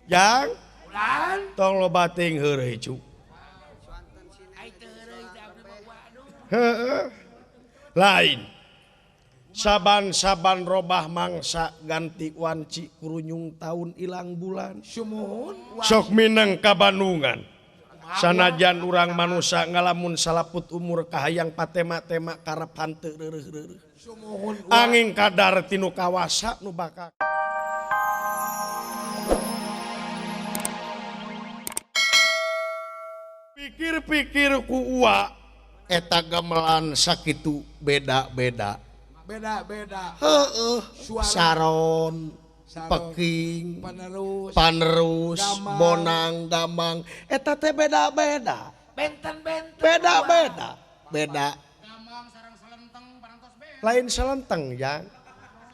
Jang tong loba teuing heureuy cu. Heeh. Lain saban-saban robah mangsa ganti wanci kurunyung taun ilang bulan. Sok mineng ka Bandungan. Sanajan urang manusa ngalamun salaput umur kahayang patema-tema karep hanteu reureuh-reureuh. Angin kadar tinu kawasa nu bakal pikir-pikir ku uwa eta gamelan sakitu beda-beda. Beda-beda. Heeh, saron, peking, panerus, bonang, gamang eta teh beda-beda. Benten-benten. Beda-beda. Beda. Gamang sareng selenteng parantos beda. Lain selenteng, Jang.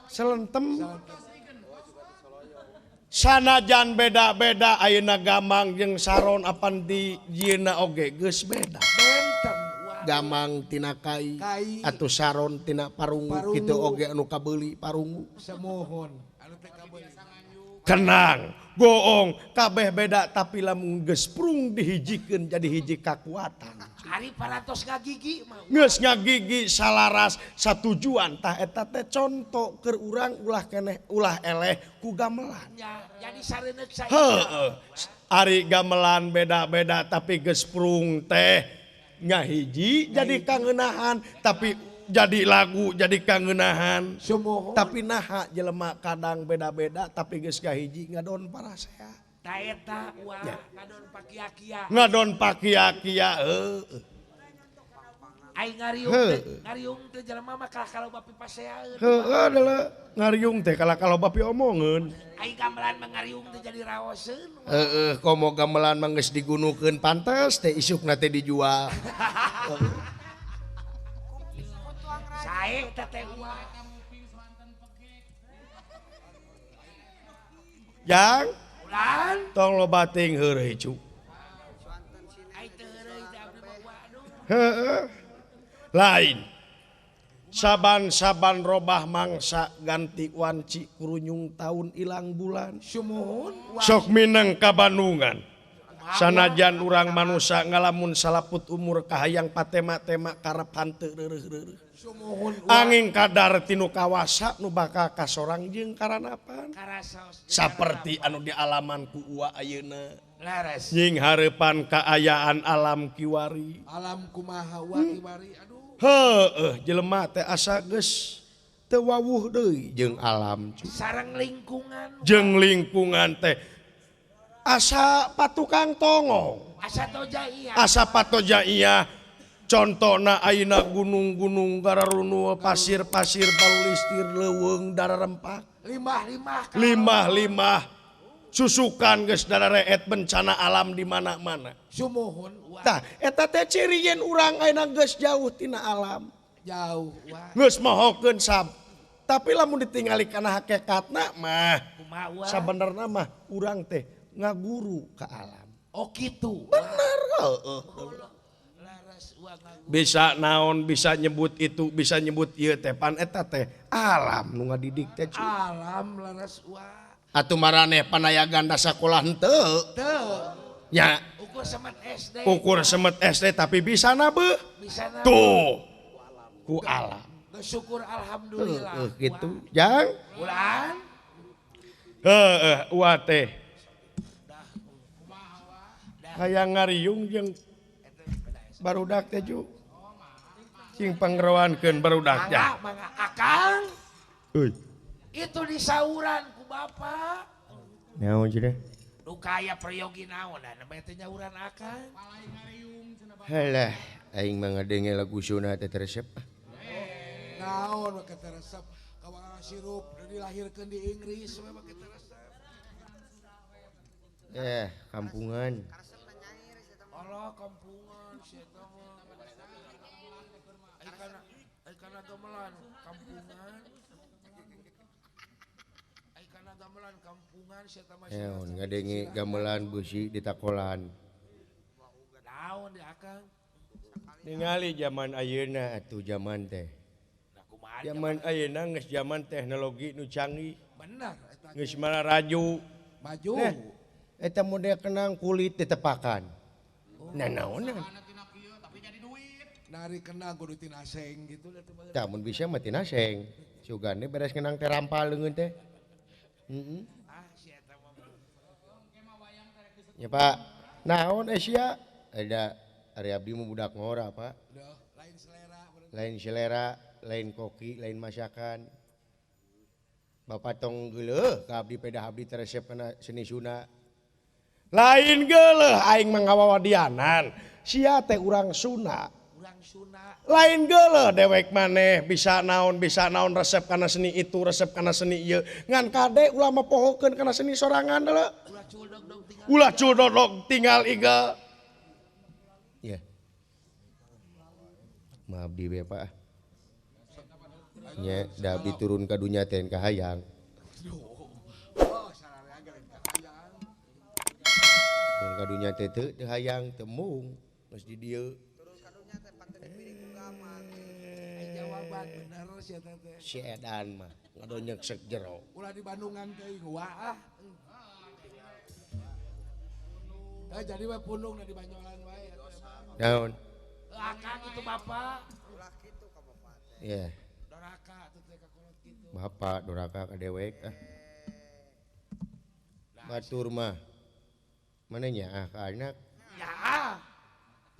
Selentem. Sanajan beda-beda ayeuna gamang jeung saron apan di jieuna oge geus beda. Benten. Gamang tina kai atuh saron tina parungu kitu oge anu kabeuli parungu. Semohon anu teh kabeuli. Kenang, goong, kabeh beda tapi lamun geus prung dihijikeun jadi hiji kakuatan. Ari parantos ngagigi mah. Geus ngagigi salaras satujuan tah eta teh conto keur urang ulah keneh ulah eleh ku gamelan. Ya, jadi sareuneuk sae. Heeh. Ari gamelan beda-beda tapi geus prung teh ngahiji jadi kangeunahan tapi jadi lagu jadi kangeunahan. Tapi naha jelema kadang beda-beda tapi geus ngahiji ngadon parasea. Ta eta wah ngadon pakia-kia. Ngadon pakia-kia heueuh. Ai ngariung teh, ngariung teh jelema mah kalah kalau bapi paseaeun. Heueuh deuleu ngariung teh kalah kalau bapi omongeun. Ai gamelan mah ngariung teh jadi raoseun. Heeh, komo gamelan mah geus digunukeun pantes teh isukna teh dijual. Sae teh teh uang. Jang tong loba teuing heureuy cu. Heeh. Lain saban-saban robah mangsa ganti wanci kurunyung taun ilang bulan. Sok mineng ka Bandungan. Sanajan urang manusa ngalamun salaput umur kahayang patema-tema karep hanteu reureuh-reureuh. Angin kadar tinu kawasa nu bakal kasorang jeung karanapan. Saperti anu dialaman ku uwa ayeuna. Nying hareupan kaayaan alam kiwari. Alam kumaha uwa kiwari aduh. Heueuh jelema teh asa geus teu wawuh deui jeung alam cu. Sareng lingkungan. Jeung lingkungan teh asa patukang tongong. Asa toja iya. Asa patoja iya. Contona ayeuna gunung-gunung gararunul, pasir-pasir balulistir leuweung dararempak. Limah-limah. Limah-limah. Susukan geus darareet bencana alam di mana-mana. Sumuhun. Tah eta teh ciri yen urang ayeuna geus jauh tina alam. Jauh. Geus mohokeun sab. Tapi lamun ditingali kana hakikatna mah sabenerna mah urang teh ngaguru ka alam. Oh kitu. Bener heueuh. Bisa naon, bisa nyebut itu, bisa nyebut ieu teh pan eta teh alam nu ngadidik teh cu. Alam laras wa. Atuh maraneh panayagan da sakolah henteu. Teu. Nya. Ukur semet SD. Ukur semet SD tapi bisa nabeuh. Bisa nabeuh. Tuh. Ku alam. Syukur alhamdulillah. Heueuh kitu. Jang. Bulan. Heueuh uwa teh. Hayang ngariung jeung barudak teh ju. Cing pangerawankeun barudak teh. Mangga akang. Euy. Itu disauran ku bapak. Naon cenah? Nu kaya peryogi naon da nembe teh nyauran akang. Halah, aing mah ngadenge lagu Sunda teh resep. Naon make teh resep? Kawangan sirup dilahirkeun di Inggris we make teh resep. Kampungan. Allah kampungan si eta mah. Ai kana gamelan kampungan. Ai kana gamelan kampungan si eta mah. Ngadenge gamelan beusi di takolan. Naon di akang? Ningali zaman ayeuna atuh zaman teh. Zaman ayeuna geus zaman teknologi nu canggih. Bener eta. Geus mararaju. Maju. Eta model kenang kulit ditepakan. Nah naonan. Nari kenang kudu tina seng gitu. Tah mun bisa mah tina seng. Sugane beres kenang teh rampal leungeun teh. Heeh. Ya Pak, naon sia? Ada ari abdi mah budak ngora Pak. Lain selera, lain selera, lain koki, lain masakan. Bapak tong geuleuh ka abdi pedah abdi teh resep kana seni Sunda. Lain geuleuh aing mah ngawawadianan. Sia teh urang Sunda. Urang Sunda. Lain geuleuh dewek maneh bisa naon resep kana seni itu, resep kana seni ieu. Ngan kade ulah mah pohokeun kana seni sorangan deuleu. Ulah culdodog tinggal iga. Ya. Maaf di Pak. Nya da abdi turun ka dunya teh kahayang. Turun ka dunya teh teu hayang teu mung geus di dieu. Turun ka dunya teh panten piring ku gaman. Jawaban bener sia teh. Si edan mah ngadonyek sek jero. Ulah di Bandungan teuing wah. Jadi we punung di Banyolan wae. Naon? Akang itu bapak. Ulah kitu ka bapak teh. Iya. Doraka atuh teh ka kolot kitu. Bapak doraka ka dewek ah. Batur mah. Mana nyaah ka anak? Nyaah.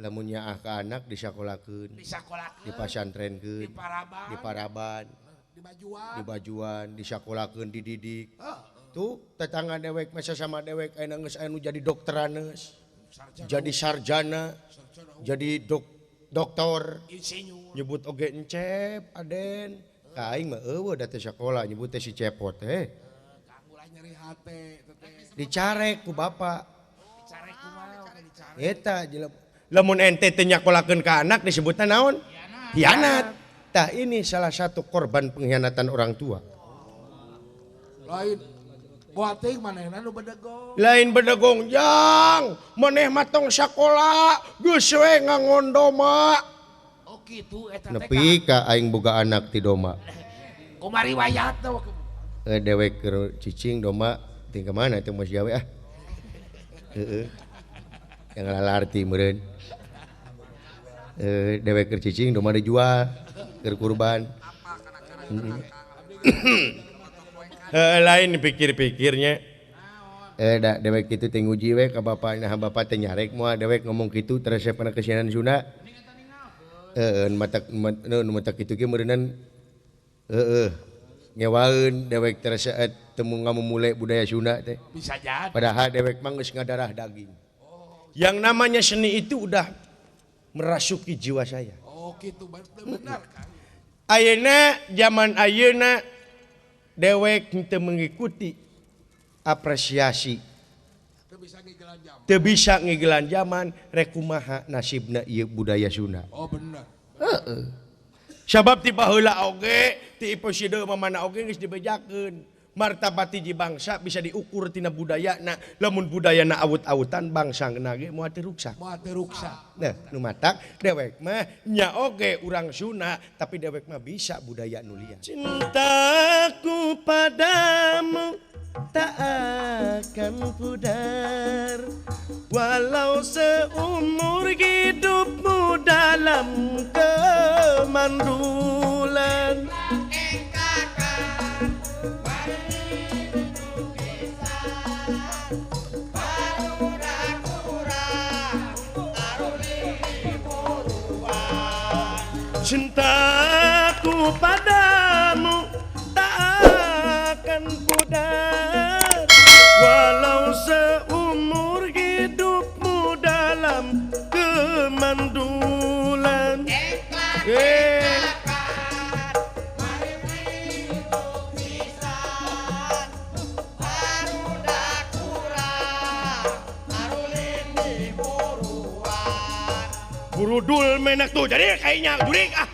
Lamun nyaah ka anak disakolakeun. Disakolakeun. Dipasantrenkeun. Diparaban. Diparaban. Dibajuan. Dibajuan, disakolakeun, dididik. Tuh tetangga dewek masa sama dewek ayeuna geus anu jadi dokteranus, jadi sarjana, jadi doktor, nyebut oge encep, aden, ka aing mah eueuh da teh sakola nyebut teh si cepot teh. Ulah nyeri hate teh. Dicarek ku bapak. Dicarek kumaha dicarek. Eta lamun ente teh nyakolakeun ka anak disebutna naon? Hianat. Tah ini salah satu korban pengkhianatan orang tua. Lain buating manehna nu bedegong. Lain bedegong jang, maneh mah tong sakola, geus we ngangon doma. Oh kitu eta teh. Nepi ka aing boga anak ti doma. Kumaha riwayatna dewek keur cicing doma ting ka mana teh Mas Jawe ah. Heeh. Yang lalarti meureun. Dewek keur cicing doma dijual keur kurban. Lain pikir-pikirnya. Da dewek kitu teh nguji we ka bapak, nah bapak teh nyarek moal dewek ngomong kitu teresep kana kesianan Sunda. Heeh, matak nu matak kitu ge meureunnan heeh ngewaeun dewek teresep teu ngamumule budaya Sunda teh. Bisa jadi. Padahal dewek mah geus ngadarah daging. Yang namanya seni itu udah merasuki jiwa saya. Oh kitu benar kan. Ayeuna zaman ayeuna dewek teu mengikuti apresiasi. Teu bisa ngigelan zaman rek kumaha nasibna ieu budaya Sunda. Oh bener. Heeh. Sabab ti baheula oge ti episode mamana oge geus dibejakeun. Martabat hiji bangsa bisa diukur tina budayana. Lamun budayana awut-awutan bangsa ge moal teu ruksak. Moal teu ruksak. Nah, nu matak dewek mah nya oge urang Sunda tapi dewek mah bisa budaya nu lian. Cintaku padamu tak akan pudar walau seumur hidupmu dalam kemandulan. Cintaku padamu tak akan pudar walau seumur hidupmu dalam kemandulan. Burudul menak tuh jadi kayaknya jurik ah.